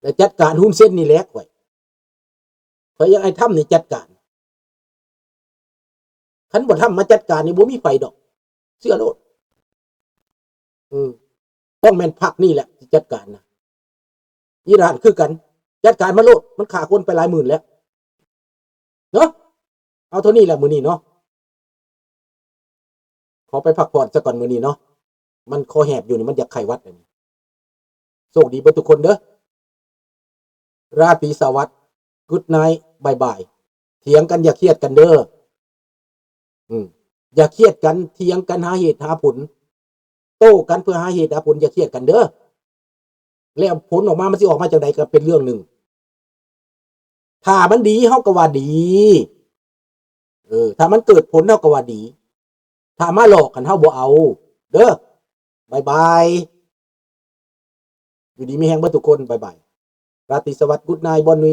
ແຕ່ຈັດການຮຸນເຊັນນີ້ແຫຼະຂ້ອຍ ຂ້ອຍຢາກໃຫ້ທຳນີ້ຈັດການ. ຄັນບໍ່ທຳມາຈັດການນີ້ ບໍ່ມີໃຜດອກ ເຊື່ອໂລດ. ເອີ ຕ້ອງແມ່ນພັກນີ້ແຫຼະທີ່ຈັດການນະ. ອີຣານຄືກັນ ຈັດການມາໂລດ ມັນຂ້າຄົນໄປຫຼາຍໝື່ນແລ້ວເນາະ. ເອົາເທົ່ານີ້ແຫຼະມື້ນີ້ເນາະ ຂໍໄປພັກຜ່ອນຊະກ່ອນມື້ນີ້ເນາະ. ມັນຄໍແຫບຢູ່ນີ້ ມັນຢາກໄຂ້ຫວັດແລ້ວນີ້. ໂຊກດີເບິດທຸກຄົນເດີ. ລາຕີສະຫວັດ Good night ບາຍບາຍ. ຖຽງກັນຢ່າຄຽດກັນເດີ. ອືມ ຢ່າຄຽດກັນ ຖຽງກັນຫາເຫດຫາຜົນ ໂຕ້ກັນເພື່ອຫາເຫດຫາຜົນ ຢ່າຄຽດກັນເດີ. ແລ້ວຜົນອອກມາ ມັນຊິອອກມາຈັ່ງໃດກໍເປັນເລື່ອງໜຶ່ງ. ຖ້າມັນດີ ເຮົາກໍວ່າດີ. ເອີ ຖ້າມັນເກີດຜົນ ເຮົາກໍວ່າດີ. ຖ້າມາຫຼອກຫັ້ນ ເຮົາບໍ່ເອົາເດີ. ບາຍບາຍ. ຢູ່ດີມີແຮງເບິດທຸກຄົນ. ບາຍບາຍ. ລາຕີສະຫວັດ Good night ບອນນຸຍ.